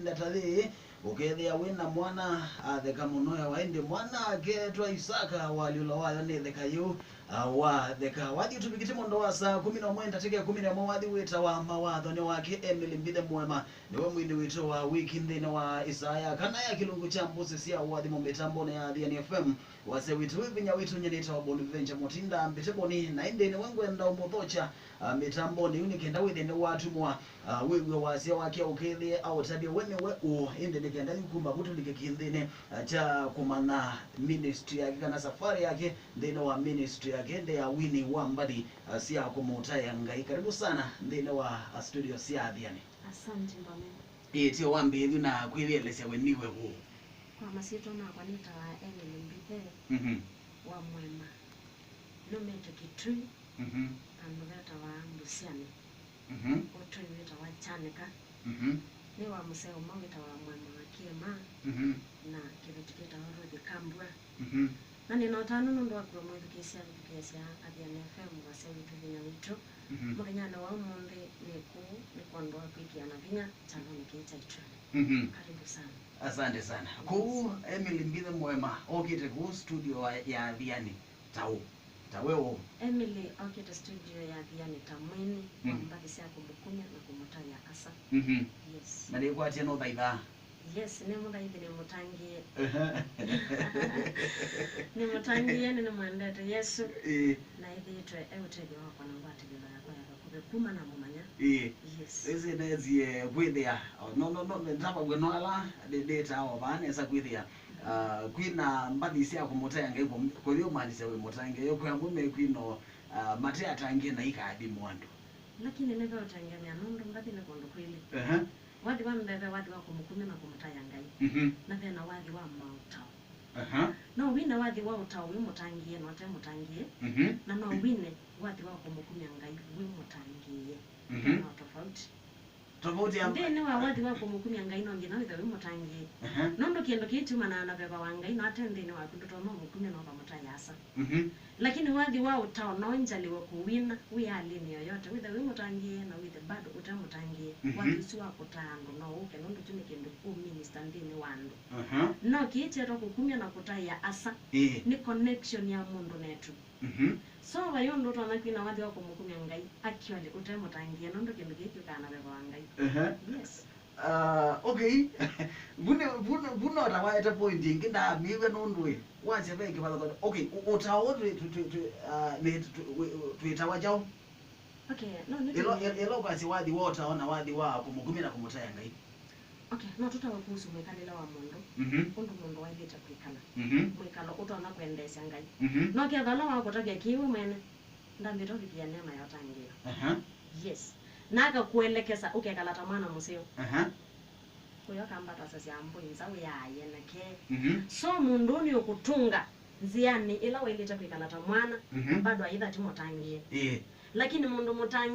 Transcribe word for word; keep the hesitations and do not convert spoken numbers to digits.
Ndeto yĩĩ, ũkethĩa wĩ na mwana atheka mũno, ewa ĩndĩ mwana aketwa Isaka, walyũlo wayo nĩ theka yĩu, a, watheka. Wathi ũtũvikĩte mwendo wa saa kũmi na ũmwe ndatĩka ĩkũmi na ĩmwe, wathi wĩtawa Mawathonĩ wake. Emily Mbithe Mwema nĩwe mwini witũ wa wiki nthĩnĩ wa ĩsaa ya kana ya kĩlungu kya mbũsĩ sya ũathimo mĩtambonĩ ya Athiani F M. Wasya witũ wĩ vinya witũ, nyie nĩtawa Bonaventure Mũtinda Mbĩtĩ Boni, na ĩndĩ nĩwe ngwenda ũmũthokya, a, mĩtambonĩ yu nĩ kenda wĩthĩe nĩwatumwa, a, wĩw'e wasya wake, ũkethĩe aũtavye we nĩwe ũũ, ĩndĩ nĩ kenda yu kuma vu tũlike kĩnthĩnĩ, a, kya kũmanya ministry yake kana safari yake nthĩnĩ wa ministry yake, ĩndĩ ya wini wa mbathi, a, sya kũmũtaĩa Ngai. Karibu sana nthĩnĩ wa, a, studio sya Athiani. Asante Mbone. Ĩĩ, tio wambĩĩthyu na kwĩyĩelesya we nĩwe ũũ. Kwa masyĩtwa makwa nĩtawa Emily Mbithe Mhm. wa Mwema. Numĩte Kitui, Mhm. vandũ vetawa Mbusyani. Mhm. Ũtũi wĩtawa Chanika. Mhm. Nĩ wa mũseo ũmwe wĩtawa Mwema wa Kĩema Mhm. na kĩveti kĩtawa Ruthi Kambua. Mhm. Na nĩ na ũtanu nũndũ wa kwĩw'a mwĩthukĩĩsya, athukĩĩsya Athiani F M, wasya witũ, vinya witũ. Mhm. Mũthenyanĩ wa ũmũnthĩ nĩ kũũ nĩ kwondũ wa kwĩkĩana vinya kyanonĩ kĩĩ kyaitũ. Mhm. Karibu sana. Asante sana. Kũu Emily Mbithe Mwema okĩte kũu studio wa, ya Athiani ta ũ? Ta we ũ? Emily okĩte studio ya Athiani ta mwini wa Mhm. mbathi sya kũmũkumya na kũmũtaĩa asa. Mhm. Yes. Na nĩkwatya nũthaithaa? Yes, nĩ mũthaithi, nĩ mũtangĩĩe. Ehe. Nĩ mũtangĩĩe, nĩ nĩmwendete Yesũ. Ĩĩ. Na ĩthĩĩtwe e ũtethyo wakwa na ngwatĩlĩlo yakwa ya vakuvĩ kuma namũmanya. Ĩĩ. Yes. Ĩsĩ nesie kwĩthĩa, no, no, no, ndavaw'e no ala ndĩtaa o vaa nesa kwĩthĩa, ah, kwĩ na mbathi sya kũmũtaĩa Ngai kũ-, kũyĩũmaanisya wĩ mũtangĩĩe, kwĩ amwe mekwina o, ah, mate atangĩĩe na ikathimwa andũ. Lakini nĩveũtengemea nũndũ mbathi nĩ kũndũ kwĩlĩ. Ehe. Wathi wa mbee ve wathi wa kũmũkumya na kũmũtaĩa Ngai. Mhm. Na ve na wathi wa maũtao. Aha. No wine wathi wa ũtao wĩ mũtangĩĩe na ũte mũtangĩĩe, Mhm. na no wine wathi wa kũmũkumya Ngai wĩ mũtangĩĩe. Mhm. Ve na tofauti. Tofauti ya nthĩnĩ wa wathi wa kũmũkumya Ngai no nginya wĩthwe wĩ mũtangĩĩe. Aha. Nũndũ kĩndũ kĩĩ kyumanaa na veva wa Ngai, na ate nthĩnĩ waku ndũtonya ũmũkumya na ũkamũtaĩa asa. Mhm. Lakini wathi wa ũtao no njalĩwe kũwina wĩ halĩnĩ yoyote, wĩthe wĩ mũtangĩĩe na wĩthe bado ũte mũtangĩĩe. Mhm. Wathi ũsu wa kũtaa andũ no ũke, nũndũ kyu nĩ kĩndũ kũ minister nthĩnĩ wa andũ. Aha. No kĩĩ kyetwa kũkumya na kũtaĩa asa Ĩĩ. nĩ connection ya mũndũ netu. Mhm. So vai ũndũ ũtonya kwina wathi wa kũmũkumya Ngai actually ũte mũtangĩĩe, nũndũ kĩndũ kĩĩ kyũkaa na veva wa Ngai. Aha. Yes. Ah, okay. Vune, vune, vune otawaete point ĩngĩ ndaamĩw'a nũndũ ĩ, wasya ve kĩvathũkany'o. Okay, ũ-, ũtao twĩ, twĩ, twĩ, twĩ, ah, nĩ, twĩ, wĩ-, twĩtawa kyaũ? Okay, no, nĩ ĩla, ĩla ũkwasya wathi wa ũtao na wathi wa kũmũkumya na kũmũtaĩa Ngai. Okay, no tũtawe kuhusu mwĩkalĩle wa mũndũ, Mhm. ũndũ mũndũ waĩlĩte kwĩkala. Mhm. Mwĩkalo ũtonya kwendeesya Ngai. Mhm. No kethwa ũla wakũtavya kĩĩ we mwene, ndambĩte ũvikĩa neema ya ũtangĩĩo. Aha. Yes. Na akakũelekesa ũkekala ta mwana mũseo. Aha. Kũyo kambatasasya mbũi nzaũ ya yeneke. Mhm. So mũndũ ũũ nĩũkũtũnga nzĩanĩ ĩla waĩlĩte kwĩkala ta mwana, Mhm. bado aitha ti mũtangĩĩe. Ĩĩ. Lakini mũndũ mũtangĩĩe